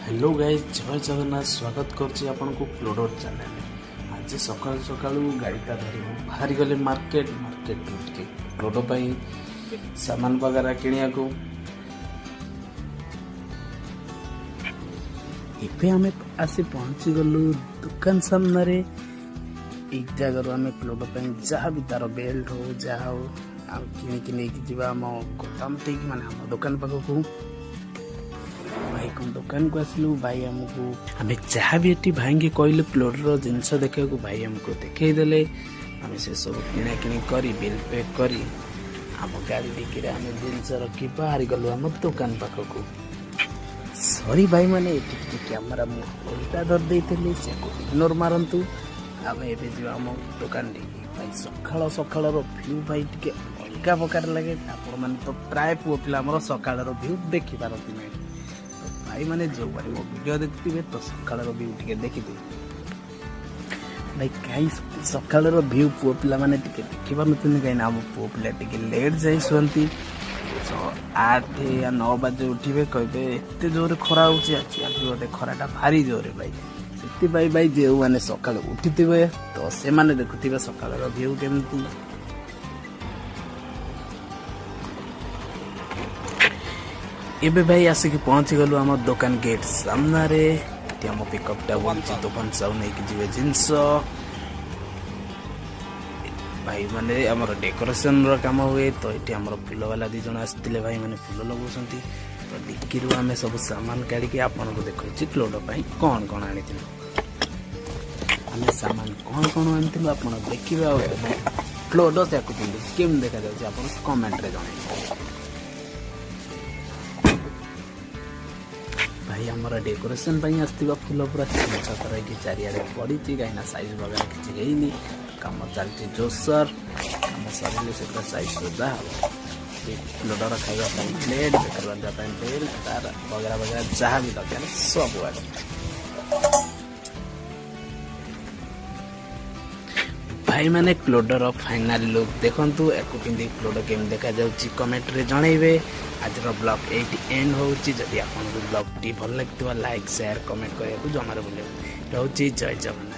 Hello guys, ଜୟ ଜଗନ୍ନାଥ। ସ୍ୱାଗତ କରୁଛି ଆପଣଙ୍କୁ କ୍ଲୋଡର ଚ୍ୟାନେଲରେ। ଆଜି ସକାଳୁ ସକାଳୁ ଗାଡ଼ିଟା ଧରି ମୁଁ ବାହାରିଗଲି ମାର୍କେଟ। ମାର୍କେଟରୁ ଟିକେ କ୍ଲୋଡ ପାଇଁ ସାମାନ ବଗେରା କିଣିବାକୁ। ଏବେ ଆମେ ଆସି ପହଞ୍ଚିଗଲୁ ଦୋକାନ ସାମ୍ନାରେ। ଏଇ ଜାଗାରୁ ଆମେ କ୍ଲୋଡ ପାଇଁ ଯାହା ବି ତାର ବେଲ୍ଟ ହଉ, ଯାହା ହଉ, ଆଉ କିଣିକି ନେଇକି ଯିବା ଆମ ଗୋଦାମ ଠିକି, ମାନେ ଆମ ଦୋକାନ ପାଖକୁ। ଭାଇ କଣ ଦୋକାନକୁ ଆସିଲୁ। ଭାଇ ଆମକୁ, ଆମେ ଯାହା ବି ଏଠି ଭାଇଙ୍କି କହିଲୁ କ୍ଲୋଡର ଜିନିଷ ଦେଖିବାକୁ, ଭାଇ ଆମକୁ ଦେଖେଇଦେଲେ। ଆମେ ସେସବୁ କିଣାକିଣି କରି, ବିଲ୍ ପେ କରି, ଆମ ଗାଡ଼ି ଡିକିରେ ଆମେ ଜିନିଷ ରଖି ବାହାରି ଗଲୁ ଆମ ଦୋକାନ ପାଖକୁ। ସରି ଭାଇମାନେ, ଏଠି ଟିକେ କ୍ୟାମେରା ମୁଁ ଓଲଟା ଧରି ଦେଇଥିଲି, ସେକୁ ଇଗ୍ନୋର ମାରନ୍ତୁ। ଆମେ ଏବେ ଯିବା ଆମ ଦୋକାନ ଠିକି। ଭାଇ, ସକାଳ ସକାଳର ଭ୍ୟୁ ଭାଇ ଟିକେ ଅଲଗା ପ୍ରକାର ଲାଗେ। ଆପଣମାନେ ତ ପ୍ରାୟ ପୁଅ ପିଲା ଆମର ସକାଳର ଭ୍ୟୁ ଦେଖିପାରନ୍ତି ନାହିଁ। ତ ଭାଇମାନେ, ଯେଉଁମାନେ ମୋ ଭିଡ଼ିଓ ଦେଖୁଥିବେ, ତ ସକାଳର ଭ୍ୟୁ ଟିକେ ଦେଖିଥିବେ। ଭାଇ, କାହିଁ ସକାଳର ଭ୍ୟୁ ପୁଅ ପିଲାମାନେ ଟିକେ ଦେଖିପାରୁନଛନ୍ତି? କାହିଁକିନା ଆମ ପୁଅ ପିଲା ଟିକେ ଲେଟ୍ ଯାଇ ଶୁଅନ୍ତି। 8 ୟା 9 ବାଜେ ଉଠିବେ, କହିବେ ଏତେ ଜୋରେ ଖରା ହେଉଛି ଆଜି, ଆଜି ବୋଧେ ଖରାଟା ଭାରି ଜୋରେ। ଭାଇ, ସେଥିପାଇଁ ଭାଇ, ଯେଉଁମାନେ ସକାଳୁ ଉଠିଥିବେ, ତ ସେମାନେ ଦେଖୁଥିବେ ସକାଳର ଭ୍ୟୁ କେମିତି। ଏବେ ଭାଇ ଆସିକି ପହଞ୍ଚିଗଲୁ ଆମ ଦୋକାନ ଗେଟ୍ ସାମ୍ନାରେ। ଏଠି ଆମ ପିକଅପ୍ଟା ବୁଲୁଛି। ତୋଫାନ ସାହୁ ନେଇକି ଯିବେ ଜିନିଷ। ଭାଇମାନେ, ଆମର ଡେକୋରେସନର କାମ ହୁଏ, ତ ଏଠି ଆମର ଫୁଲବାଲା 2 ଜଣ ଆସିଥିଲେ। ଭାଇମାନେ ଫୁଲ ଲଗାଉଛନ୍ତି। ତ ଡିକିରୁ ଆମେ ସବୁ ସାମାନ କାଢ଼ିକି ଆପଣଙ୍କୁ ଦେଖାଉଛି କ୍ଲୋଡ ପାଇଁ କ'ଣ କ'ଣ ଆଣିଥିଲୁ। ଆମେ ସାମାନ କ'ଣ କ'ଣ ଆଣିଥିଲୁ ଆପଣ ଦେଖିବେ, ଆଉ ଏବଂ କ୍ଲୋଡ ତାକୁ ପିନ୍ଧି କେମିତି ଦେଖାଯାଉଛି ଆପଣ କମେଣ୍ଟରେ ଜଣାଇବେ। ଭାଇ, ଆମର ଡେକୋରେସନ ପାଇଁ ଆସିଥିବା ଫୁଲ ପୁରା ଛିନଛତର ହେଇକି ଚାରିଆଡ଼େ ପଡ଼ିଛି, କାହିଁକିନା ସାଇଜ୍ ବଗେରା କିଛି ହେଇନି। କାମ ଚାଲିଛି ଜୋରସୋର। କାମ ସରିଲେ ସେ ପୁରା ସାଇଜ୍ ସୁଦ୍ଧା ହେବ। କ୍ଲୋଡର ଖାଇବା ପାଇଁ ପ୍ଲେଟ୍, ବେକରେ ବାନ୍ଧିବା ପାଇଁ ବେଲ୍ଟ, ତାର ବଗେରା ବଗେରା ଯାହା ବି ଦରକାର ସବୁ ଆସିଛି। ଭାଇମାନେ, କ୍ଲୋଡର ଫାଇନାଲ ଲୁକ୍ ଦେଖନ୍ତୁ। ୟାକୁ ପିନ୍ଧି କ୍ଲୋଡ କେମିତି ଦେଖାଯାଉଛି କମେଣ୍ଟରେ ଜଣାଇବେ। ଆଜିର ବ୍ଲଗ୍ ଏଇଠି ଏଣ୍ଡ ହେଉଛି। ଯଦି ଆପଣଙ୍କୁ ବ୍ଲଗ୍ଟି ଭଲ ଲାଗିଥିବ, ଲାଇକ୍, ସେୟାର, କମେଣ୍ଟ କରିବାକୁ ଜମାରୁ ଭୁଲିବେନି। ରହୁଛି, ଜୟ ଜଗନ୍ନାଥ।